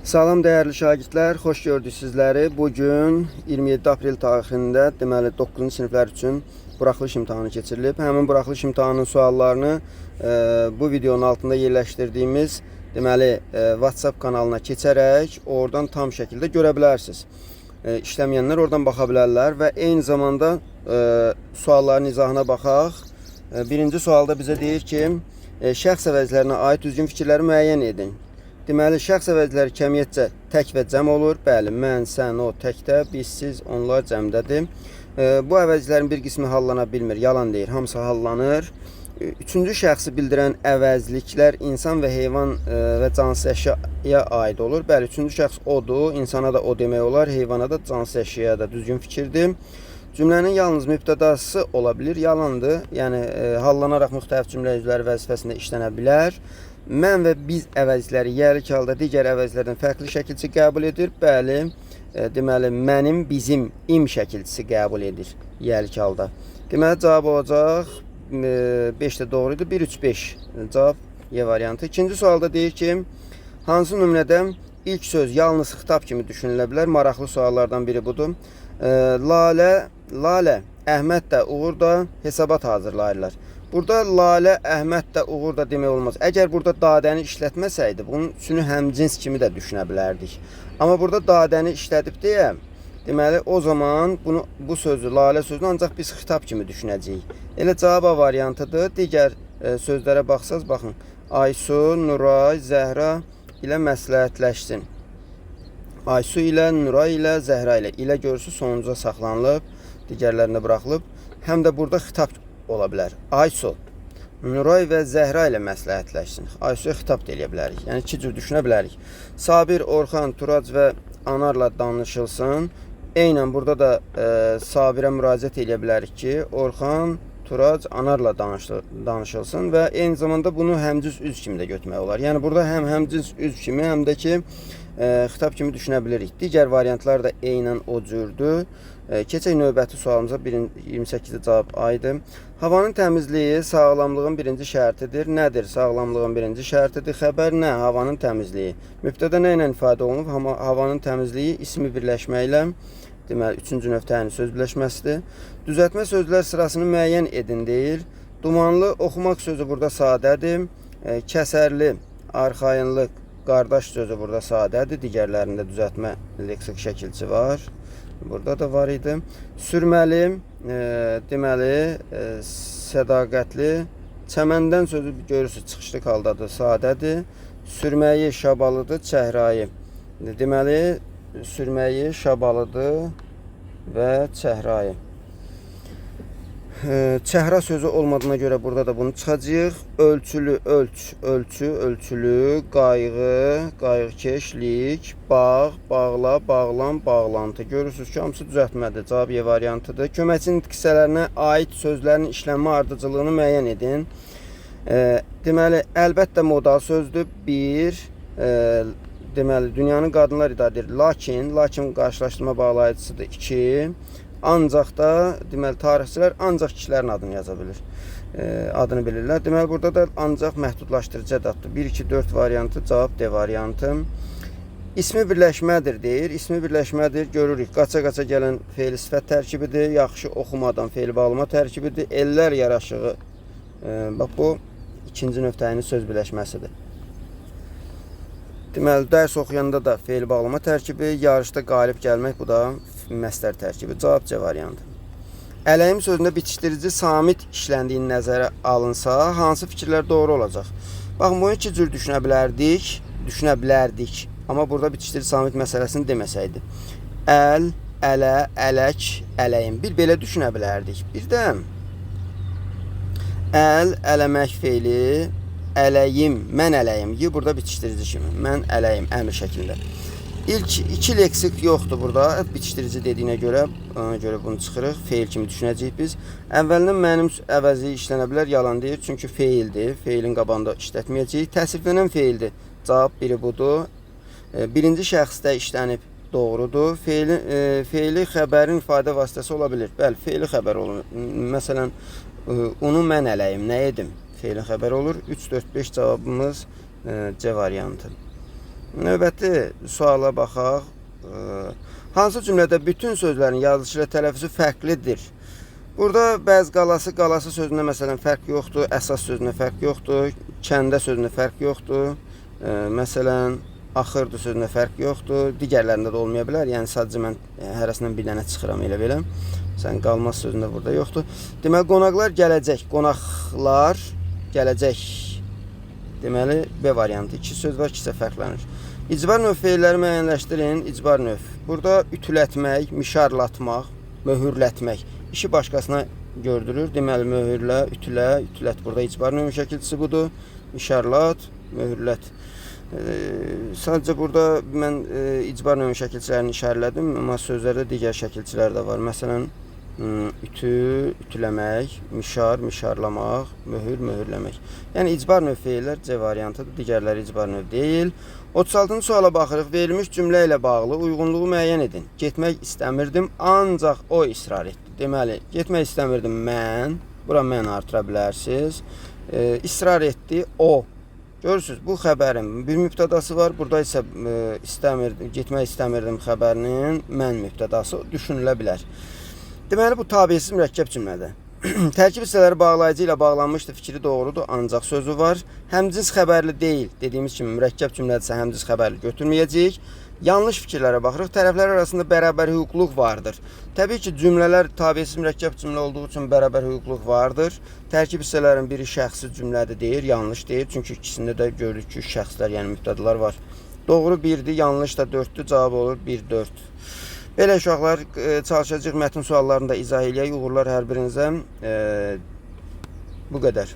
Salam dəyərli şagirdlər, xoş gördük sizləri. Bu gün 27 aprel tarixində, deməli 9-cu siniflər üçün buraxılış imtahanı keçirilib. Həmin buraxılış imtahanının suallarını bu videonun altında yerləşdirdiyimiz deməli WhatsApp kanalına keçərək oradan tam şəkildə görə bilərsiniz. İşləməyənlər oradan baxa bilərlər və eyni zamanda sualların izahına baxaq. Birinci sualda bizə deyir ki, şəxs əvəzlərinə aid düzgün fikirləri müəyyən edin. Deməli, şəxs əvəzləri kəmiyyətcə tək və cəm olur. Bəli, mən, sən, o təkdə, biz, siz, onlar cəmdədir. Bu əvəzlərin bir qismi hallana bilmir, yalan deyir, hamısı hallanır. Üçüncü şəxsi bildirən əvəzliklər insan və heyvan və cansız əşyaya aid olur. Bəli, üçüncü şəxs odur, insana da o demək olar, heyvana da, cansız əşyaya da düzgün fikirdir. Cümlənin yalnız mübtədası ola bilir, yalandır. Yəni hallanaraq müxtəlif cümlə üzvləri vəzifəsində işlənə bilər. Mən və biz əvəzləri yəlik halda digər əvəzlərdən fərqli şəkilçi qəbul edir. Bəli, deməli mənim, bizim, im şəkilçisi qəbul edir yəlik halda. Deməli cavab olacaq 5 də doğru idi. 1 3 5 cavab Y variantı. İkinci sualda deyir ki, hansı nümunədə ilk söz yalnız xitab kimi düşünülə bilər? Maraqlı suallardan biri budur. Lalə, Əhməd də, Uğur da hesabat hazırlayırlar. Burada Lalə, Əhməd də, Uğur da demək olmaz. Əgər burada dadəni işlətməsəydi, bunun üçünü həmcins kimi də düşünə bilərdik. Amma burada dadəni işlədib deyə, deməli o zaman bunu bu sözü, Lalə sözünü ancaq biz xitab kimi düşünəcəyik. Elə cavab A variantıdır. Digər sözlərə baxsaz, baxın. Aysu, Nuray, Zəhra ilə məsləhətləşsin. Aysu ilə, Nuray ilə, Zəhra ilə. İlə görürsünüz sonuncuda saxlanılıb, digərlərində buraxılıb. Həm də burada xitab ola bilər. Aysu, Nuray və Zəhra ilə məsləhətləşsin. Aysuya xitab da eləyə bilərik. Yəni iki cür düşünə bilərik. Sabir, Orxan, Turac və Anarla danışılsın. Eynən burada da Sabirə müraciət eləyə bilərik ki, Orxan, Turac, Anarla danışılsın və eyni zamanda bunu həmcins üzv kimi də götürmək olar. Yəni burada həm həmcins üzv kimi, həm də ki xitab kimi düşünə bilirik. Digər variantlar da eynən o cürdür. Keçək növbəti sualımıza. 28-də cavab A idi. Havanın təmizliyi sağlamlığın birinci şərtidir. Nədir? Sağlamlığın birinci şərtidir. Xəbər nə? Havanın təmizliyi. Mübtəda nə ilə ifadə olunub? Havanın təmizliyi ismi birləşmə ilə, deməli, üçüncü növ təyin söz birləşməsidir. Düzəltmə sözlər sırasını müəyyən edin deyir. Dumanlı oxumaq sözü burada sadədir. Kəsərli, arxayınlıq, qardaş sözü burada sadədir. Digərlərində düzəltmə leksik şəkilçi var. Burada da var idi. Sürməli, deməli, sədaqətli, çəməndən sözü görürsünüz çıxışlı haldadır, sadədir. Sürməyi şabalıdır, çəhrayı. Deməli, sürməyi şabalıdır və çəhrayı. Çəhra sözü olmadığına görə burada da bunu çıxacağıq. Ölçülü, ölç, ölçü, ölçülü, qayğı, qayğıkeşlik, bağ, bağla, bağlan, bağlantı. Görürsünüz ki, hamısı düzəltmədir. Cavab Y variantıdır. Köməkçi nitq hissələrinə aid sözlərin işlənmə ardıcıllığını müəyyən edin. Deməli, əlbəttə modal sözdür. Bir, deməli, dünyanın qadınlar idarə edir. Lakin, lakin qarşılaşdırma bağlayıcısıdır. 2. Ancaq da, deməli, tarixçilər ancaq kişilərin adını yaza bilir. Adını bilirlər. Deməli, burada da ancaq məhdudlaşdırıcı ədaddır. 1, 2, 4 variantı, cavab D variantı. İsmi birləşmədir deyir. İsmi birləşmədir. Görürük. Qaça-qaça gələn feili sifət tərkibidir. Yaxşı oxumadan feili bağlama tərkibidir. Ellər yaraşığı. Bax, bu ikinci növ təyini söz birləşməsidir. Deməli, dərs oxuyanda da feil bağlama tərkibi, yarışda qalib gəlmək, bu da məstər tərkibi. Cavab C variantı. Ələyim sözündə bitişdirici samit işləndiyi nəzərə alınsa, hansı fikirlər doğru olacaq? Baxın, bunu iki cür düşünə bilərdik. Amma burada bitişdirici samit məsələsini deməsəydi. Əl, ələ, ələk, ələyim. Bir belə düşünə bilərdik. Bir də əl, ələmək feili, ələyim, mən ələyim. Y burada bitişdirici kimi. Mən ələyim, əmr şəklində. İlk iki leksik yoxdur burada. Bitişdirici dediyinə görə, ona görə bunu çıxırıq. Feil kimi düşünəcəyik biz. Əvvəlindən mənim əvəzi işlənə bilər, yalan deyir. Çünki feildir. Feilin qabağında işlətməyəcəyik. Təsriflənən feildir. Cavab biri budur. Birinci şəxsdə işlənib, doğrudur. Feili xəbərin ifadə vasitəsi ola bilir. Bəli, feili xəbər olur. Məsələn, unu mən ələyim, nə edim? Feili xəbər olur. 3, 4, 5 cavabımız C variantı. Növbəti suala baxaq. Hansı cümlədə bütün sözlərin yazılışı ilə tələffüzü fərqlidir? Burada bəz qalası, qalası sözündə məsələn fərq yoxdur, əsas sözündə fərq yoxdur, kəndə sözündə fərq yoxdur. Məsələn, axırdır sözündə fərq yoxdur. Digərlərində də olmaya bilər. Yəni sadəcə mən hərəsindən bir dənə çıxıram elə belə. Sən qalmaz sözündə burada yoxdur. Deməli qonaqlar gələcək, qonaqlar gələcək. Deməli B variantı. İki söz var, ikisi fərqlənir. İcbar növ feilləri müəyyənləşdirin. İcbar növ. Burada ütülətmək, mişarlatmaq, möhürlətmək. İşi başqasına gördürür. Deməli möhürlə, ütülə, ütülət. Burada icbar növün şəkilçisi budur. Mişarlat, möhürlət. Sadəcə burada mən icbar növün şəkilçilərini işarələdim, amma sözlərdə digər şəkilçilər də var. Məsələn, ütü, ütüləmək, mişar, mişarlamaq, möhür, möhürləmək. Yəni icbar növ feillər C variantıdır, digərləri icbar növ deyil. 36-cı suala baxırıq. Verilmiş cümlə ilə bağlı uyğunluğu müəyyən edin. Getmək istəmirdim, ancaq o israr etdi. Deməli, getmək istəmirdim mən. Bura mən artıra bilərsiniz. İsrar etdi o. Görürsüz, bu xəbərin bir mübtədası var. Burada isə istəmirdim, getmək istəmirdim xəbərinin mən mübtədası düşünülə bilər. Deməli, bu tabesiz mürəkkəb cümlədir. Tərkib hissələri bağlayıcı ilə bağlanmışdır fikri doğrudur, ancaq sözü var. Həmcins xəbərli deyil. Dediyimiz kimi mürəkkəb cümlədirsə həmcins xəbərli götürməyəcəyik. Yanlış fikirlərə baxırıq. Tərəflər arasında bərabər hüquqluq vardır. Təbii ki, cümlələr tabesiz mürəkkəb cümlə olduğu üçün bərabər hüquqluq vardır. Tərkib hissələrin biri şəxsi cümlədir deyir, yanlış deyir. Çünki ikisində də görürük ki, şəxslər, yəni mübtədalar var. Doğru 1-dir, yanlış da 4-dür. Cavab olur 1-4. Belə uşaqlar, çalışacağıq mətn suallarını da izah eləyək. Uğurlar hər birinizə. Bu qədər.